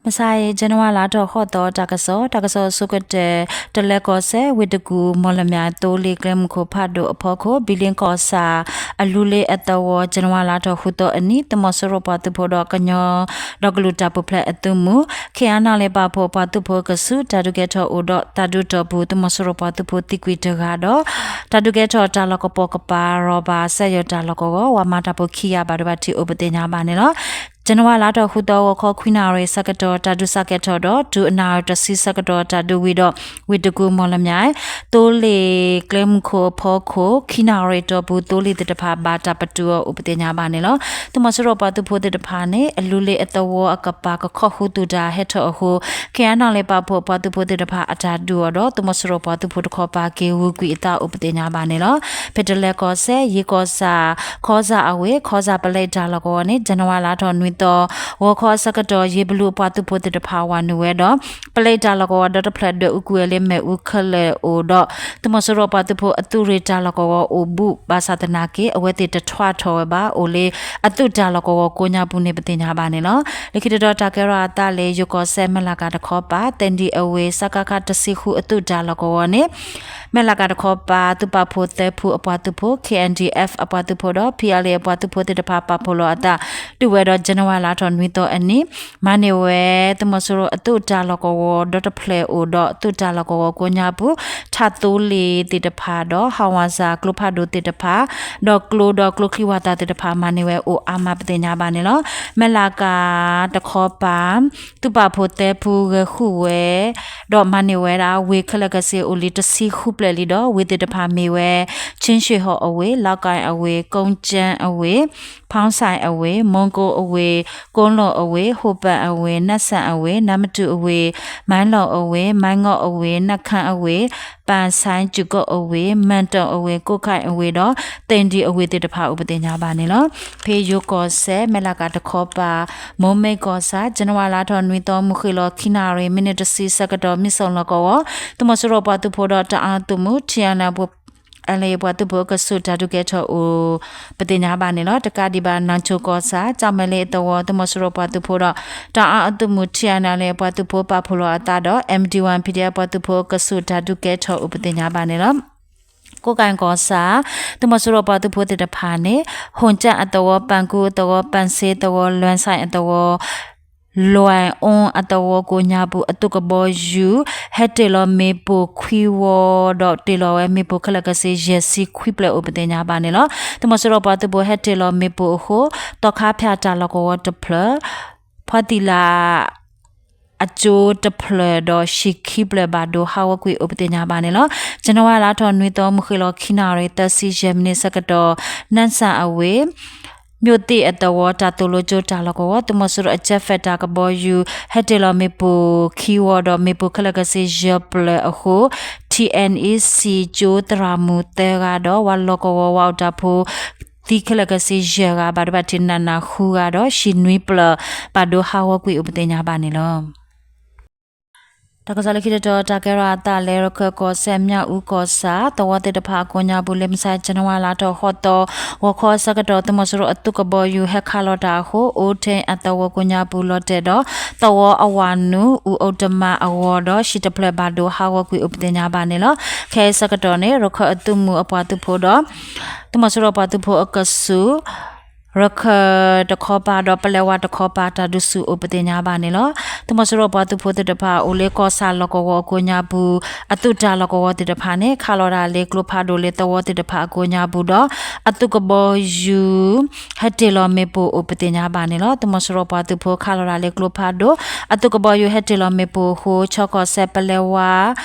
မုၢ်ဆါအံၤ January လါထီၣ်ဃိးသီ တၢ်ကစီၣ်, တၢ်ကစီၣ်အဆိကတၢၢ်, တလဲၤကီၢ်စဲၣ် ဝ့ၢ်တကူၣ် မီၢ်လမၠဲၣ် သိလ့ၣ်ကျဲမုၢ်ခိၣ်ဖးဒိၣ်အဖီခိၣ် ဘံလ့ကီၢ်ဆၣ် အလူလ့အသဝီ January လါထီၣ်ဃုသီအနံၤ သုးမီၤစိရိၤပှၤသုးဖိဒီးကညီဒီကလုာ်တၢ်ပူၤဖျဲးအသုးမုၢ် ခ့ၣ်အါနီၣ်လ့ပာ်ဖှိၣ်ပှၤသုးဖိအကဆူး တၢ်ဒုးကဲထီၣ်အိၣ်ဒီး သးဒူတီၢ်ပူၤ သုးမီၤစိရိၤပှၤသုးဖိသံကွံာ်တဂၤဒီး တၢ်ဒုးကဲထီၣ်တၢ်လီၢ်ကပိာ်ကပၤ ရီၣ်ဘၣ်စဲယီၤတၢ်လီၢ်ကဝီၤ ဝၤမၤတၢ်ဖိခံဂၤဘၣ်ဒိဘၣ်ထံးအိၣ်ပသ့ၣ်ညါဘၣ်န့ၣ်လီၤ. January လါထီၣ်ဃုသီ ဂီၤခီခွံနၣ်ရံၣ်ဆၢကတီၢ် တၢ်ဒုးစးကဲထီၣ်ဒီး တုၤအနၣ်ရံၣ်တဆံဆၢကတီၢ် တၢ်ဒုးဝံၤဒီး ဝ့ၢ်တကူၣ် မီၢ်လမၠဲၣ် သိလ့ၣ်ကျဲမုၢ်ခိၣ်အဖီခိၣ် ခံနၣ်ရံၣ်တီၢ်ပူၤ သိလ့ၣ်သ့ၣ်တဖၣ် ဘၣ်တၢ်ပတုာ်အီၤအိၣ်ပသ့ၣ်ညါဘၣ်န့ၣ်လီၤ. သုးမီၤစိရိၤပှၤသုးဖိသ့ၣ်တဖၣ်န့ၣ် အလူလ့အသဝီအကပၤကခီၣ်ဃုသူၣ်တၢ်ဟဲထီၣ်အဃိ ခ့ၣ်အါနီၣ်လ့ပာ်ဖှိၣ်ပှၤသုးဖိသ့ၣ်တဖၣ်အတၢ်ဒုးအီၤဒီး သုးမီၤစိရိၤပှၤသုးဖိတခီပၤက့ၤဂုာ်ကွံာ်အသးအိၣ်ပသ့ၣ်ညါဘၣ်န့ၣ်လီၤ. ဖဲတလဲၤကီၢ်စဲၣ် ယ့ၣ်ကီၢ်ဆၣ် ခီစၣ်အဝ့ၢ် ခီစၣ်ပလဲတၢ်လီၢ်ကဝီၤန့ၣ် January လါထီၣ်နွံသီ ဂီၤခီအဆၢကတီၢ် ယ့ၣ်ဘလူအပှၤသုးဖိသ့ၣ်တဖၣ်ဝၤနုာ်ဝဲဒီး ပလဲတၢ်လီၢ်ကဝီၤဒီတဖျၢၣ် ဒွဲၣ်အူကွံာ်ဝဲလၢမ့ၣ်အူခဲလၢာ်အိၣ်ဒီး သုးမီၤစိရိၤပှၤသုးဖိအသုးရ့ၣ်တၢ်လီၢ်ကဝီၤအိၣ်ဘူးဘၣ်ဆၣ်သနာ်က့ အဝဲသ့ၣ်တထွါထီၣ်ဝဲဘၣ် အိၣ်လၢအသုးတၢ်လီၢ်ကဝီၤကိးညါပူၤန့ၣ် ပသ့ၣ်ညါဘၣ်န့ၣ်လီၤ. လၢခံတတီၤတၢ်ကဲထီၣ်အသးလၢ ယ့ၣ်ကီၢ်စဲၣ် မဲၢ်လးကၤတခီပၤ သဲၣ်ဒံၣ်အဝ့ၢ် စကခ တဆံဃုအသုးတၢ်လီၢ်ကဝီၤန့ၣ် မဲၢ်လးကၤတခီပၤ သုးပာ်ဖှိၣ်သၢဖုအပှၤသုးဖိ K N D F အပှၤသုးဖိဒီး P L A အပှၤသုးဖိသ့ၣ်တဖၣ်ပာ်ဖှိၣ်လီၤအသး တုၤဝဲဒီး January လါထီၣ်နွံသီအနံၤ မၤန့ၢ်ဝဲ သုးမီၤစိရိၤအသုးတၢ်လီၢ်ကဝီၤဒီတဖျၢၣ်အိၣ်ဒီး သုးတၢ်လီၢ်ကဝီၤကိးညါပူၤ ထးသိလ့ၣ်သ့ၣ်တဖၣ်ဒီး ဟးဝးစၢ်ကျိဖးဒိၣ်သ့ၣ်တဖၣ် ဒီးကျိဒီးကျိချံဝၣ်သၣ်သ့ၣ်တဖၣ် မၤန့ၢ်ဝဲအိၣ်အါမးပသ့ၣ်ညါဘၣ်န့ၣ်လီၤ. မဲၢ်လးကၤတခီပၤ သုးပာ်ဖှိၣ်သၢဖုဂဲၤဃုာ်ဝဲ ဒီးမၤန့ၢ်ဝဲဒၣ် ဝ့ၢ်ခဲလၢာ်ခဲဆ့အိၣ်လံတဆံဃုဖျၢၣ်လံဒီး ဝ့ၢ်သ့ၣ်တဖၣ်မ့ၢ်ဝဲ ခ့ၣ်ၡ့ၣ်ဟီၣ်အဝ့ၢ်, လီကၣ်အဝ့ၢ်, ကိကၠၢၣ်အဝ့ၢ်, ဖီစၢၣ်အဝ့ၢ်, မီကိအဝ့ၢ်, ကိလီၢ်အဝ့ၢ်, ဟိၣ်ပၢၣ်အဝ့ၢ်, နၢ်စၣ်အဝ့ၢ်, နၢ်မတူၣ်အဝ့ၢ်, မၢလီၢ်အဝ့ၢ်, မၢငီၢ်အဝ့ၢ်, နၢ်ခၢၣ်အဝ့ၢ်, ပၢ်ဆၢၣ်ကၠူၣ်ကိၣ်အဝ့ၢ်, မၢၣ်တီၣ်အဝ့ၢ်, ကိးခၣ်အဝ့ၢ်ဒီး သ့ၣ်ဒံၣ်အဝ့ၢ်သ့ၣ်တဖၣ်အိၣ်ပသ့ၣ်ညါဘၣ်န့ၣ်လီၤ. ဖဲယ့ၣ်ကီၢ်စဲၣ် မဲၢ်လးကၤတခီပၤ မိၢ်မ့ၢ်ကီၢ်ဆၣ် January လါထီၣ်နွံသီ မုၢ်ဃ့ၢ်လီၤခံနၣ်ရံၣ် မံးနံးတဆံဆၢကတီၢ် မံစီၣ်လီၢ်ကဝီၤ သုးမီၤစိရိၤပှၤသုးဖိဒီးတအၣ်အသုးမုၢ် T N L A ပှၤသုးဖိအကဆူး တၢ်ဒုးကဲထီၣ်အိၣ်ပသ့ၣ်ညါဘၣ်န့ၣ်လီၤ. တကးဒံးဘၣ် နၢ်ဆိၣ်ကီၢ်ဆၣ် ကၠီၣ်မဲာ်လ့အသဝီ သုးမီၤစိရိၤပှၤသုးဖိဒီး တအၣ်အသုးမုၢ် T N L A ပှၤသုးဖိပာ်ဖှိၣ်လီၤအသးဒီး M D Y P D F ပှၤသုးဖိအကဆူး တၢ်ဒုးကဲထီၣ်အိၣ်ပသ့ၣ်ညါဘၣ်န့ၣ်လီၤ. ကိးကၣ်ကီၢ်ဆၣ် သုးမီၤစိရိၤပှၤသုးဖိသ့ၣ်တဖၣ်န့ၣ် ဟိၣ်ကၠၣ်အသဝီ ပၣ်ကူအသဝီ ပၣ်စ့သဝီ လွဲၣ်စဲၣ်အသဝီ လွဲၣ်အီအသဝီကိးညါပူၤ အသုးကဘီယူၤ ဟဲတ့ၢ်လီၤမ့ၣ်ပိၢ်ခွံဝီဒီးတ့ၢ်လီၤဝဲမ့ၣ်ပိၢ်ခဲလၢာ်ခဲဆ့ ယဲၢ်ဆံခွံဖျၢၣ်အိၣ်ပသ့ၣ်ညါဘၣ်န့ၣ်လီၤ. သုးမီၤစိရိၤပှၤသုးဖိဟဲတ့ၢ်လီၤမ့ၣ်ပိၢ်အဃိ သီခါဖၠၣ်တၢ်လီၢ်ကဝီၤတဖျၢၣ် ဖီသံလး အကၠိတဖျၢၣ်ဒီး ဟံၣ်ခံဖျၢၣ်ဘၣ်ဒိဟးဂီၤကွံာ်အိၣ်ပသ့ၣ်ညါဘၣ်န့ၣ်လီၤ. ကၠနဝါလါထီၣ်နွံသီ မုၢ်ဃ့ၢ်လီၤခံနၣ်ရံၣ် သၢဆံယဲၢ်မံးနံးဆၢကတီၢ် နၢ်စၣ်အဝ့ၢ် မျိးသ့ၣ်အသဝီ တၢ်သိၣ်လိကၠိတၢ်လီၢ်ကဝီၤ သုးမီၤစိရိၤအ Jet Fighter တၢ်ကဘီယူၤ ဟဲတ့ၢ်လီၤမ့ၣ်ပိၢ်ခံဝီဒီး မ့ၣ်ပိၢ်ခဲလၢာ်ခဲဆ့ယဲၢ်ဖျၢၣ်အဃိ ထံအဲၣ်အံၣ်စံၣ်ကၠိသရၣ်မုၣ်သၢဂၤဒီး ဝၤလီၢ်ကဝီၤဝၤအိၣ်တၢ်ဖိ သံခဲလၢာ်ခဲဆ့ယဲၢ်ဂၤ ဘၣ်ဒိဘၣ်ထံးနးနးဃုဂၤဒီး ဟံၣ်နွံဖျၢၣ် ဘၣ်ဒိဟးဂီၤကွံာ်အိၣ်ပသ့ၣ်ညါဘၣ်န့ၣ်လီၤ. တၢ်ကစီၣ်လၢခံတတီၤ တၢ်ကဲထီၣ်အသးလၢ ရခၢၣ်ကီၢ်စဲၣ် မၠၣ်အူကီၢ်ဆၣ် သဝီသ့ၣ်တဖၣ်အကိးညါပူၤ လၢမုၢ်ဆါ ကၠနဝါလါထီၣ်ဃိးသီ ဂီၤခီအဆၢကတီၢ် သုးမီၤစိရိၤအသုးကဘီယူၤ ဟဲခးလီၤတၢ်အဃိ အိၣ်ထဲအသဝီကိးညါပူၤလီၤတဲာ်ဒီး သဝီအဝၤနုာ် အူအိၣ်တမါအဂီၤဒီး ဟံၣ်တဖျၢၣ်ဘၣ်ဒိဟးဂီၤကွံာ်အိၣ်ပသ့ၣ်ညါဘၣ်န့ၣ်လီၤ. ခဲအံၤအဆၢကတီၢ်န့ၣ် ရခၢၣ်အသုးမုၢ်အပှၤသုးဖိဒီး သုးမီၤစိရိၤပှၤသုးဖိအကဆူး ရခၢၣ်တခီပၤဒီး ပလဲဝါတခီပၤ တၢ်ဒုးဆူၣ်အိၣ်ပသ့ၣ်ညါဘၣ်န့ၣ်လီၤ. သုးမီၤစိရိၤပှၤသုးဖိသ့ၣ်တဖၣ် အိၣ်လၢကီၢ်ဆၣ်လီၢ်ကဝီၤအကိးညါပူၤ အသုးတၢ်လီၢ်ကဝီၤသ့ၣ်တဖၣ်န့ၣ် ခးလီၤတၢ်လၢကျိဖးဒိၣ်လၢသဝီသ့ၣ်တဖၣ်အကိးညါပူၤဒီး အသုးကဘီယူၤ ဟဲတ့ၢ်လီၤမ့ၣ်ပိၢ်အိၣ်ပသ့ၣ်ညါဘၣ်န့ၣ်လီၤ. သုးမီၤစိရိၤပှၤသုးဖိခးလီၤတၢ်လၢကျိဖးဒိၣ် အသုးကဘီယူၤဟဲတ့ၢ်လီၤမ့ၣ်ပိၢ်အဃိ ခၠီကီၢ်စဲၣ် ပလဲဝါ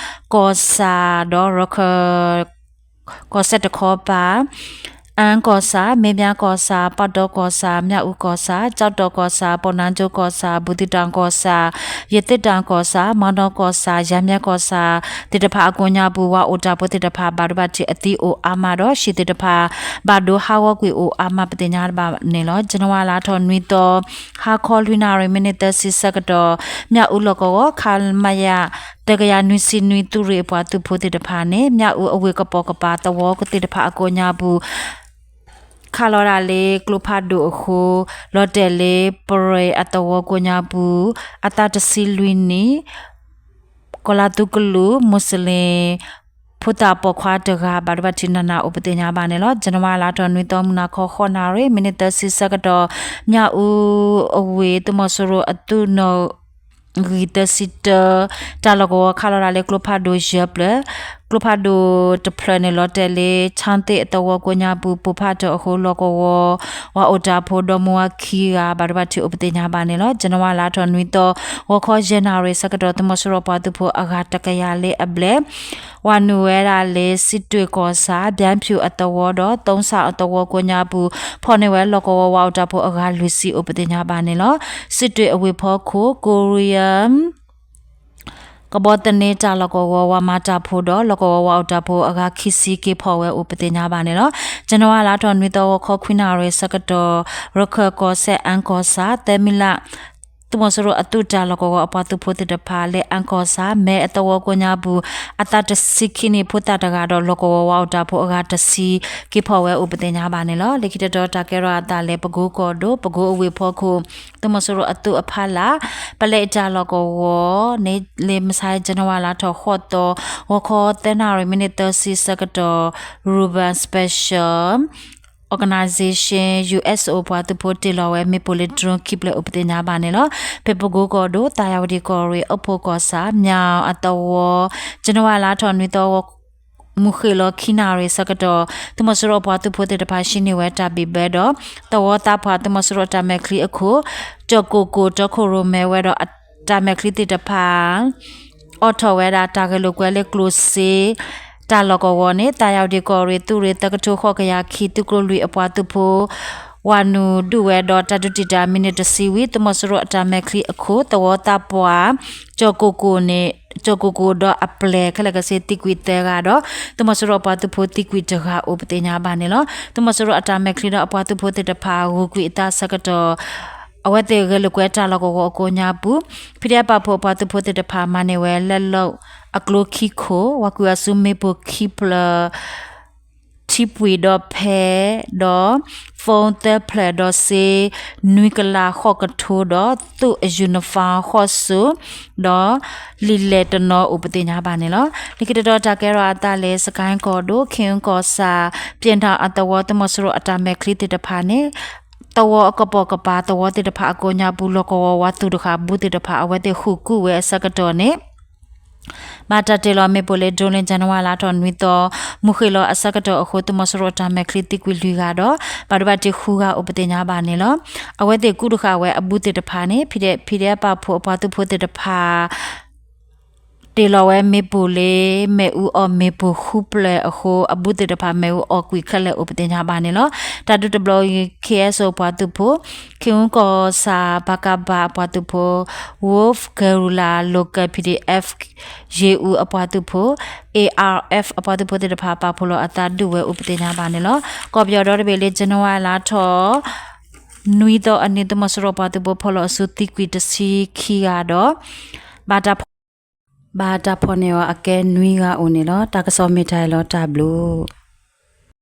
ကီၢ်ဆၣ်ဒီးရခၢၣ် ကီၢ်စဲၣ်တခီပၤ အၣ်ကီၢ်ဆၣ်, မ့ၢ်ဘၠၣ်ကီၢ်ဆၣ်, ပီၣ်တီကီၢ်ဆၣ်, မၠၣ်အူကီၢ်ဆၣ်, ကၠီၣ်တီၣ်ကီၢ်ဆၣ်, ပီၣ်နါကၠိကီၢ်ဆၣ်, ဘူၣ်သံၣ်တီၣ်ကီၢ်ဆၣ်, ယသ့ၣ်တၣ်ကီၢ်ဆၣ်, မီဒီကီၢ်ဆၣ်, ယၤမၠဲကီၢ်ဆၣ် သ့ၣ်တဖၣ်အကိးညါပူၤ ဝၤအိၣ်တၢ်ဖိသ့ၣ်တဖၣ် ဘၣ်ဒိဘၣ်ထံးအသံအိၣ်အါမးဒီး ဟံၣ်သ့ၣ်တဖၣ် ဘၣ်ဒိဟးဂီၤကွံာ်အိၣ်အါမးပသ့ၣ်ညါဘၣ်န့ၣ်လီၤ. ကၠနဝါလါထီၣ်နွံသီ ဟါခီလွံၢ်နၣ်ရံၣ် မံးနံးသၢဆံဆၢကတီၢ် မၠၣ်အူလီၢ်ကဝီၤ ခမရ သၢကယၤနွံဆံနွံ သုးရ့ၣ်အပှၤသုးဖိသ့ၣ်တဖၣ်န့ၣ် မၠၣ်အူအဝ့ၢ်ကပိာ်ကပၤသဝီသ့ၣ်တဖၣ်အကိးညါပူၤ ခးလီၤဒၣ်လၢကျိဖးဒိၣ်အဃိ လီၤတဲာ်လၢ ပရ့အသဝီကိးညါပူၤ အသးတဆံလွံၢ်နံၣ် ကီၤလၤသူကလုာ် မူးစလ့ၣ် ဖိသၣ်ပိာ်ခွါတဂၤ ဘၣ်ဒိဘၣ်ထံးနးနးအိၣ်ပသ့ၣ်ညါဘၣ်န့ၣ်လီၤ. ကၠနဝါလါထီၣ်နွံသီ မုၢ်နၤခီ ဃိးနၣ်ရံၣ် မံးနံးသၢဆံဆၢကတီၢ် မၠၣ်အူအဝ့ၢ် သုးမီၤစိရိၤအသုးနီၣ်ဂံၢ်သၢဆံတၢ တၢ်လီၢ်ကဝီၤခးလီၤဒၣ်လၢကျိဖးဒိၣ်ယဲၢ်ဖျၢၣ်, ကျိဖးဒိၣ်တဖျၢၣ်န့ၣ် လီၤတဲာ်လၢ ခၠၣ်သ့ၣ်အသဝီကိးညါပူၤ ပိၢ်ဖးတၢၣ်အဃိ လီၢ်ကဝီၤ ဝၤအိၣ်တၢ်ဖိ ဒီမါဝၤခံဂၤ ဘၣ်ဒိဘၣ်ထံးအိၣ်ပသ့ၣ်ညါဘၣ်န့ၣ်လီၤ. ကၠနဝါလါထီၣ်နွံသီ ဂီၤခီယဲၢ်နၣ်ရံၣ်ဆၢကတီၢ် သုးမီၤစိရိၤပှၤသုးဖိအဂၤတကယၤလၢအဘျဲၣ် ဝၤနုာ်ဝဲဒၣ်လၢ စံးတွ့ၣ်ကီၢ်ဆၣ် ဘျၣ်ဖၠူၣ်အသဝီဒီး သိစၣ်အသဝီကိးညါပူၤ ဖီၣ်န့ၢ်ဝဲလီၢ်ကဝီၤဝၤအိၣ်တၢ်ဖိအဂၤလွံၢ်ဆံအိၣ်ပသ့ၣ်ညါဘၣ်န့ၣ်လီၤ. စံးတွ့ၣ်အဝ့ၢ်ဖီခိၣ် ကိရံယၢၣ် ကဘီသန့တၢ်လီၢ်ကဝီၤ ဝၤမၤတၢ်ဖိဒီး လီၢ်ကဝီၤဝၤအိၣ်တၢ်ဖိအဂၤခံဆံက့ၤဖီၣ်ဝဲအိၣ်ပသ့ၣ်ညါဘၣ်န့ၣ်လီၤ. ကၠနဝါလါထီၣ်နွံသီ ဂီၤခီခွံနၣ်ရံၣ်ဆၢကတီၢ် ရခၢၣ်ကီၢ်စဲၣ် အၣ်ကီၢ်ဆၣ် သၢမံလး သုးမီၤစိရိၤအသုးတၢ်လီၢ်ကဝီၤအပှၤသုးဖိသ့ၣ်တဖၣ်လၢ အၣ်ကီၢ်ဆၣ် မဲၢ်အသဝီကိးညါပူၤ အသးတဆံခံနံၣ်ဖိသၣ်တဂၤဒီး လီၢ်ကဝီၤဝၤအိၣ်တၢ်ဖိအဂၤတဆံ က့ၤဖီၣ်ဝဲအိၣ်ပသ့ၣ်ညါဘၣ်န့ၣ်လီၤ. လၢခံတတီၤတၢ်ကဲထီၣ်အသးလၢ ပကိကီၢ်ဒိၣ် ပကိအဝ့ၢ်ဖီခိၣ် သုးမီၤစိရိၤအသုးအဖီလာ် ပလဲအတၢ်လီၢ်ကဝီၤန့ၣ် လၢမဆါ ကၠနဝါလါထီၣ်ဃိးသီ ဂီၤခီသၢနၣ်ရံၣ် မံးနံးသၢဆံဆၢကတီၢ် Ruben Special Organization U S O ပှၤသုးဖိတ့ၢ်လီၤဝဲမ့ၣ်ပိၢ်လၢ drone ခံဖျၢၣ်အိၣ်ပသ့ၣ်ညါဘၣ်န့ၣ်လီၤ. ဖဲပကိကီၢ်ဒိၣ် သၣ်ယၣ်ဝတံၣ်ကီၢ်ရ့ၣ် အိၣ်ဖှိၣ်ကီၢ်ဆၣ် မၠၣ်အသဝီ ကၠနဝါလါထီၣ်နွံသီ မုၢ်ဃ့ၢ်လီၤခံနၣ်ရံၣ်ဆၢကတီၢ် သုးမီၤစိရိၤအပှၤသုးဖိသ့ၣ်တဖၣ် ဟံးန့ၢ်ဝဲတၢ်ဘံၣ်ဘၢဒီး သဝီသးပှၢ် သုးမီၤစိရိၤအတၢ်မဲာ်ချံအခိၣ် ကၠီၣ်ကိၣ်ကိၣ် တီခိၣ်ရိၣ်မဲဝဲဒီး တၢ်မဲာ်ချံသ့ၣ်တဖၣ် အိးထီၣ်ဝဲဒၣ်တၢ်ဂဲၤလိာ်ကွဲလၢကျိၣ်စ့ တၢ်လီၢ်ကဝီၤန့ၣ် သၣ်ယၣ်ဝတံၣ်ကီၢ်ရ့ၣ် သုးရ့ၣ်သၢကထိဃိးကယၤခံ သုးကျိၤလွံၢ်အပှၤသုးဖိ ဝၤနုာ်ဒုးဝဲဒီးတၢ်ဒုးတံာ်တာ် မံးနံးတဆံဝံၤ သုးမီၤစိရိၤအတၢ်မဲာ်ချံအခိၣ် သဝီသးပှၢ် ကၠီၣ်ကိၣ်ကိၣ်န့ၣ် ကၠီၣ်ကိၣ်ကိၣ်ဒီးအပျဲၢ် ခဲလၢာ်ကဆ့သံကွံာ်သၢဂၤဒီး သုးမီၤစိရိၤအပှၤသုးဖိသံကွံာ်တဂၤအိၣ်ပသ့ၣ်ညါဘၣ်န့ၣ်လီၤ. သုးမီၤစိရိၤအတၢ်မဲာ်ချံဒီးအပှၤသုးဖိသ့ၣ်တဖၣ် ဂုာ်ကွံာ်အသးဆၢကတီၢ် အဝဲသ့ၣ်ဂဲၤလိာ်ကွဲတၢ်လီၢ်ကဝီၤအကိးညါပူၤ ဖံးဒဲးပာ်ဖှိၣ်အပှၤသုးဖိသ့ၣ်တဖၣ် မၤန့ၢ်ဝဲလၢလီၢ်အကျိခံခိၣ် ဝၤကွံာ်အစုမ့ၣ်ပိၢ်ခံဖျၢၣ် ထံပှံၤဒီးဖဲ ဒီး phone သၢဖျၢၣ်ဒီးစ့ နွံကလးဃိးကထိဒီး သုးအ uniform ဃိးစိၤ ဒီး လံာ်လဲၢ်တနီၤအိၣ်ပသ့ၣ်ညါဘၣ်န့ၣ်လီၤ. လၢခံတတီၤတၢ်ကဲထီၣ်အသးလၢ စကဲၣ်ကီၢ်ဒိၣ် ခ့ၣ်အူကီၢ်ဆၣ် ပျဲၢ်နၣ်အသဝီ သုးမီၤစိရိၤအတၢ်မဲာ်ချံသ့ၣ်တဖၣ်န့ၣ် သဝီအကပိာ်ကပၤ သဝီသ့ၣ်တဖၣ်အကိးညါပူၤ လီၢ်ကဝီၤဝၤသူၣ်တဃာ်အဘူးသ့ၣ်တဖၣ် အဝဲသ့ၣ်ဃုာ်ကူၣ်ဝဲအဆၢကတီၢ်န့ၣ် ဘၣ်တၢ်တ့ၢ်လီၤမ့ၣ်ပိၢ်လၢ drone လၢ ကၠနဝါလါထီၣ်နွံသီ မုၢ်ဃ့ၢ်လီၤအဆၢကတီၢ်အဃိ သုးမီၤစိရိၤအတၢ်မဲာ်ချံသံကွံာ်လွံၢ်ဂၤဒီး ဘၣ်ဒိဘၣ်ထံးဃုဂၤအိၣ်ပသ့ၣ်ညါဘၣ်န့ၣ်လီၤ. အဝဲသ့ၣ်ကူၣ်တဃာ်ဝဲအဘူးသ့ၣ်တဖၣ်န့ၣ် ဖံးဒဲး ဖံးဒဲးပာ်ဖှိၣ်အပှၤသုးဖိသ့ၣ်တဖၣ် တ့ၢ်လီၤဝဲမ့ၣ်ပိၢ်လၢ မ့ၣ်အူအီၣ်မ့ၣ်ပိၢ်ဃုဖျၢၣ်အဃိ အဘူးသ့ၣ်တဖၣ်မ့ၣ်အူအီၣ်ကွံာ်ခဲလၢာ်အိၣ်ပသ့ၣ်ညါဘၣ်န့ၣ်လီၤ. တၢ်ဒုးတဘျီအံၤ K S O ပှၤသုးဖိ ခ့ၣ်အူကီၢ်ဆၣ် ပကဘ အပှၤသုးဖိ Wolf Guerrilla Local P D F ယ့ၣ်အူအပှၤသုးဖိ A R F အပှၤသုးဖိသ့ၣ်တဖၣ် ပာ်ဖှိၣ်လီၤအသးဒုးဝဲအိၣ်ပသ့ၣ်ညါဘၣ်န့ၣ်လီၤ. ကီၢ်ပယီၤဒီတဘ့ၣ်လၢ ကၠနဝါလါထီၣ် နွံသီအနံၤ သုးမီၤစိရိၤပှၤသုးဖိဖီၣ်လီၤအစုသံကွံာ်တဆံခံဂၤဒီး ဘၣ်တၢ်ဖီၣ် ဘၣ်တၢ်ဖီၣ်န့ၢ်အီၤအကဲနွံဂၤအိၣ်န့ၣ်လီၤ. တၢ်ကစီၣ်မ့ၢ်တၢ်အံၤလီၤ တၢ်ဘျုး